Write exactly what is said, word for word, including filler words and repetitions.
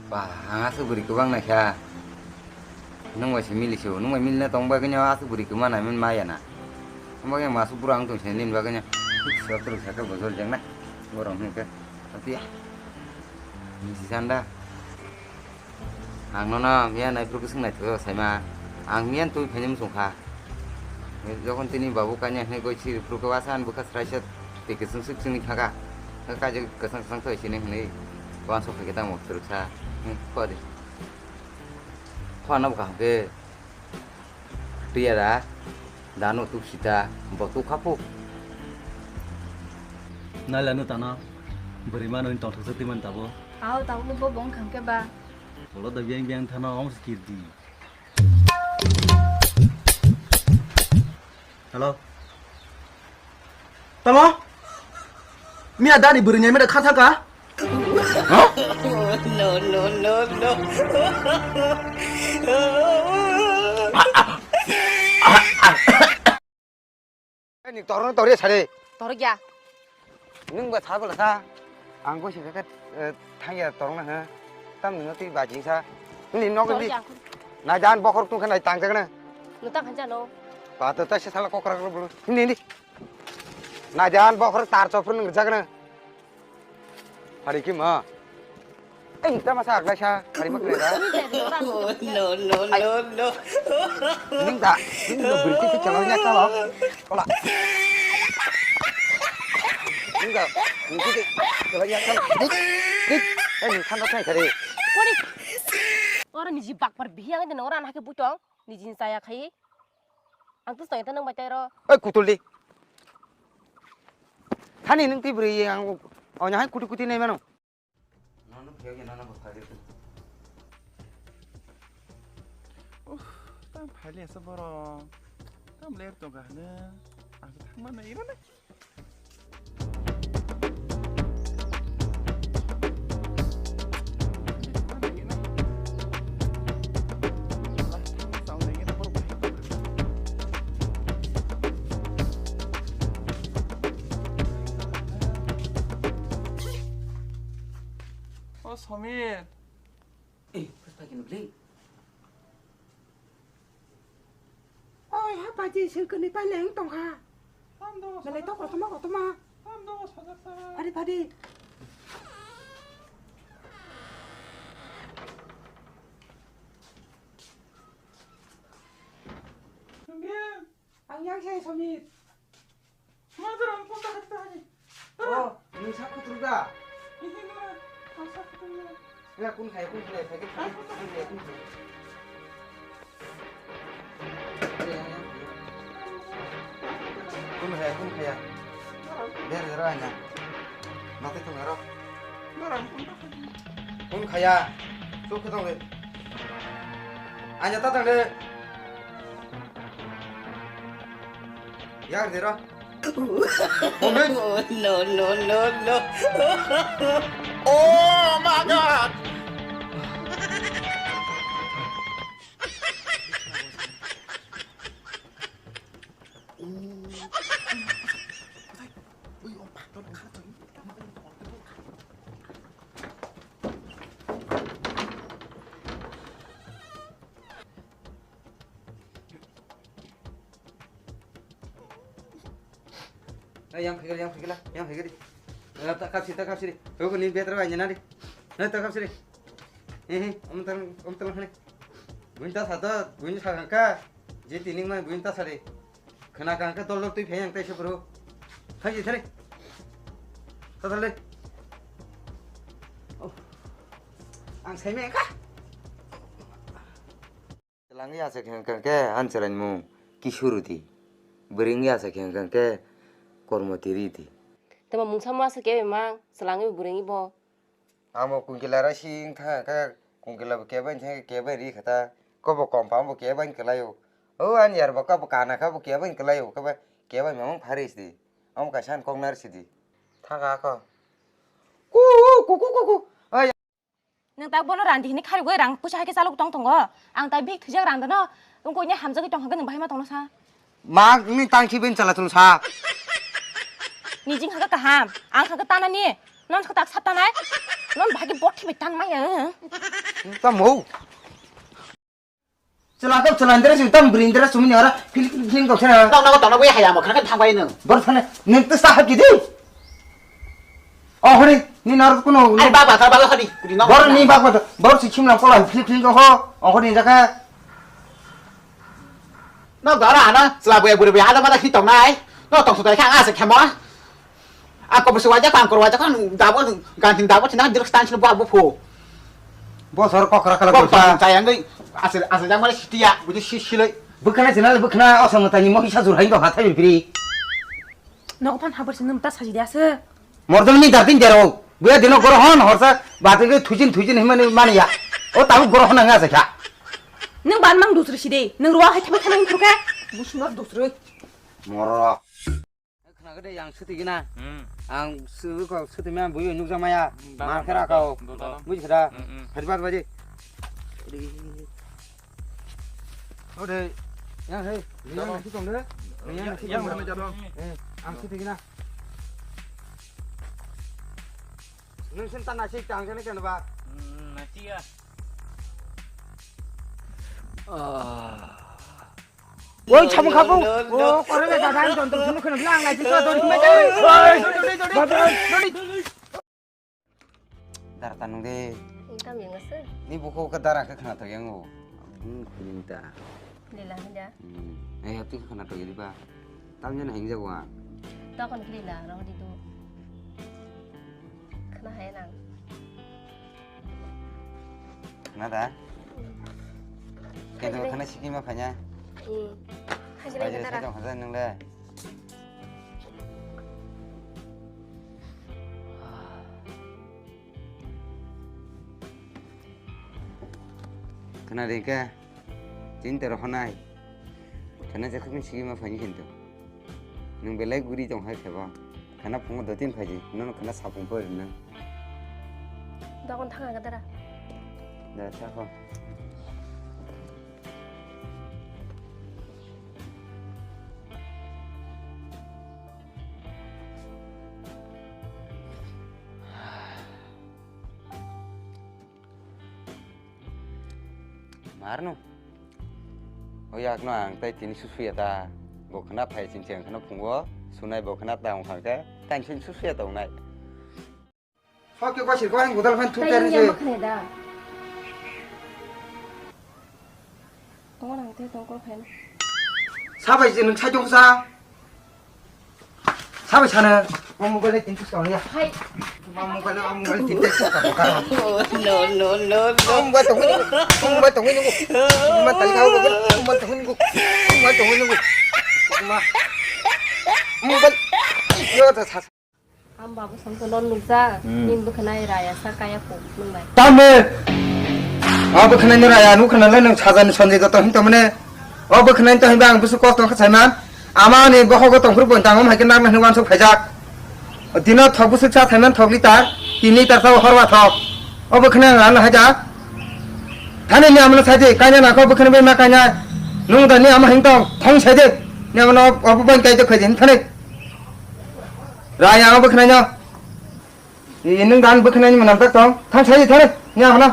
Ba, ang aswk bwrwi kwbang naikha. Nwng bai se mili se o, nwng bai mili na tong bagwi no aswk bwrwi kwma nai man ma ya na. Tong bagwi ang aswk bwrwi ang tong se nini bagwi no. Sotro saka bojol jeng na. Borok hwnkhe. Ati ya. Nisi sanda. Ang nono miya nai phuru swng nai thok sai ma. Ang miya twi phai muchung kha. Jokhon tini babu kanya hwnwi goi siri phuru khe wasan bwkha sraisa twi kwchwng swk chwngwi thaka. Kaijak kwchang kwchang thoi sini hwnwi wansok phaikhe tamo kwrwksa. Hwnkhe kodi. Khwna bwkha hwnkhe twi ya da. Dano tuk sita bo tuk khapu. Naila no tano bwrwi mano hwnwi tongthoksa twi man tabo. Aw, tabukbo bo wng kha hwnkhe ba. Tolo da biang biang thano omo se kirdi. Hello. Tamo? Miya dani bwrwi nyai meda kha thangka? Huh? No, no, no, no. Ani torno torya sare. Torya. Nwng ba sa bwla sa. Ang bo se khe, eh, thangya torna ha. Tam nwng twi baji sa. Ni nok ni. Torya. Nai dan bokhor tungkha nai tangjak na. Nwng tang khan jano. Ba to ta se sala kokra kokra bulu. Ni ni. Nai dan bokhor tar chopur nwng jak na. Hari ki ma. Ei, ta masa aglai sa, hari mak lera. No, no, no, no. Ning da, ning no berhenti tu calon yak kalau. Kola. Ning da, berhenti tu calon yak kalau. Dik, dik. Eh, ning khanda thai kare. Kori. Ora niji bakpar bihiang de ora anak ke butong, niji saya khai. Ang tu setengah tenang baca ro. Eh, kutul di. Thani nung twi bwrwi ang onya hai kuti kuti nai mano. Nono phiyok ya nono bwthar di. Uff, tam phali asa borok. Tam ler tongkha hwnwi. Ang thangma nai rw nai. O Somir. Ei, phai khe nukli. Oi, ha baji sengkoni paileng tongkha. Belai to kotorma kotorma. Phadi phadi. Ang yang se Somir. Mother ang phone ta khatta hai. Oh, nwng sak kuturuk da? Ihi nora, ang sak kuturuk nora. Ya, kun khaya, kun khaya, sakit, sakit, kun khaya, kun khaya. Ya, ya, ya. Kun khaya, kun khaya. Der, der, anya. Mati tung aro. Nora, ang phone ta khatta. Kun khaya. Suk khutong le. Anya ta tang de. Yak dira. No, no, no, no. Oh my God! Eh, yang phikir, yang phikir lah, yang phikir di. Eh, tak kapsi, tak kapsi di. Aku ni better aja nari. Eh, tak kapsi di. Eh, eh, om terang, om terang ni. Bunyi tas ada, bunyi sagangka. Jadi ini mah bunyi tas ada. Kena kangka dollar tu yang tes bro. Hai, thari. Tatal deh. Oh. Ang saya mereka. Chwlang ya se khe hwnkhe, ani chwraini mung Kishuru di. Bwrwi wngya se khe hwnkhe, Kormoti ri di. Tamo mungsa ma se kebe mang, chwlangwi bwrwi bo. Amo kungkila rai si wng thang khe, kungkila bo kebe wng thang khe kebe ri kha ta. Kobo kom pang bo kebe wng kwlai o. O ani yar bo kabo kana kha bo kebe wng kwlai o, kebe, kebe mamung pharis di. Amo kaisa ani kok nar si di. Thaka kho. Ku, ku, ku, ku, ku. Ai. Nwng tak bono randi hini kharigwi rang puisa hai khe chalok tong tongo. Ang tai bik thwijak rang dano. Wngkoi ni hamjagwi tong hwnkhe nwng bahai ma tongno sa. Ma ni tang si ben chala chwng sa. Nijing hwnkhe kaham. Ang hwnkhe tanani. Non sa tak sat tanai. Non bagi bot thibi tan maya. Tamo. Chwla kok chwla ndre sing tam bri ndre sumini ora fil fil kok sena. Tong nago tong nago ya haya mo khana thang bai nung. Bor thane ning to sa hap gidi. Oh hori ni nar kuno. Ai baba ta baba hadi. Kudi no. Bor ni baba ta bor si chimla kola fil fil ko ho. Oh hori jaka. No dara ana chwla boya buri boya hada mada khi tong nai. No tong sutai khang asa khemo. Ang kobor se waijak, ang kor waijak, ang dabo, ganting dabo, tina dirok stand sini buat bupho. Bosor kokra kala Kok bang chayang dei, asal, asal jang mare sitia, buji si silai. Bwkhana sinal bwkhana osamotani mohi sajur hain do hathai bipri. Nogo phan habar sinum ta saji dia se. Mordom ni dartin dero. Buya dino goro hon horsa batwi thuijin thuijin himani mani ya. O tabu goro hon anga sa kha. Nung ban mang dusri side, nung ruwa hai thama thama himkhuka. Busumar dusri. Moro. Khna gede yang suti gina. Hmm. Ang su ko suti ma buyo nuk jama ya. Hmm, mar kara kau. Buji kara. Hmm, hmm. Hari bar baje. Ode. Yang he. Yang nanti tong de. Yang nanti yang tong de. Mana jadong? Eh, ang suti gina. Nung sen tan nasi tang sen ken ba. Hmm, nasi ya. Ah. Woi, chamung khabu. No, no, no. O, kore be dada, ang jon jon kheno lang lai, jisa dori mai dai. Oi, dori, dori, dori. Dori. Dar tanung de. Income yang asa? Ni buku ke dar ke khana to yang o. Hmm, kuning ta. Lila ni da. Hmm. Eh, hati khana to jadi ba. Tam jan hing jago a. Tokon lila, rong di tu. Khana hai nang. Khna da? Kento khna siki ma phanya? Hmm. Hai sini kita. Hai sini nang le. Khna de ka? Tin tero honai. Khna je khukni siki ma phanya kento. Nung belai guri tong hai kheba. Khana phungo dotin phaji, nono khana sapung pori nang. Dogon thang aga dara. Da, sa kho. Marno. O yakno ang tai tini susuya ta. Bo khna phai ching cheng khna phungo. Sunai bo khna ta ong khang khe. Tan sin susuya ta ongnai. Hoke ko sir ko ang godal phan thuk. Tai ter ni se. Yang makhne da. Tong nang te tong ko phen. Sabai je nung sai jong sa. Sabai sana, o mobile tin tus kau ya. Hai. O mobile, o mobile tin tus kau ka. No, no, no, no. O mobile tong ni, o mobile tong ni. Ma tali kau ko, o mobile tong ni ko. O mobile tong ni ko. Ma. Mobile. Yo ta sa. Ang babu samto non nukjak, hmm. Nin bwkhanai raya sa kaya kok nung bai. Tambe. A bwkhanai ni raya nukha nalai nung sajani sonjai joto hin tamne. O bwkhanai to hinba ang busu kosto kha saiman. Ama ni bohogo tongphuru bo tangom hai khe nang nang wansuk phaijak. Dino thok busu cha thaiman thok litar, tin litar sa horwa thok. O bwkhanai ang ano haja. Thani ni amano saidi kaina nako bwkhanai bai ma kaina. Nung da ni ama hing tong thong saidi. Ni amano obo bai kai de khaidi hin thani. Raya ang bwkhanai no. Ni nung dan bwkhanai ni manam tak tong. Thang sai thang ni ang na.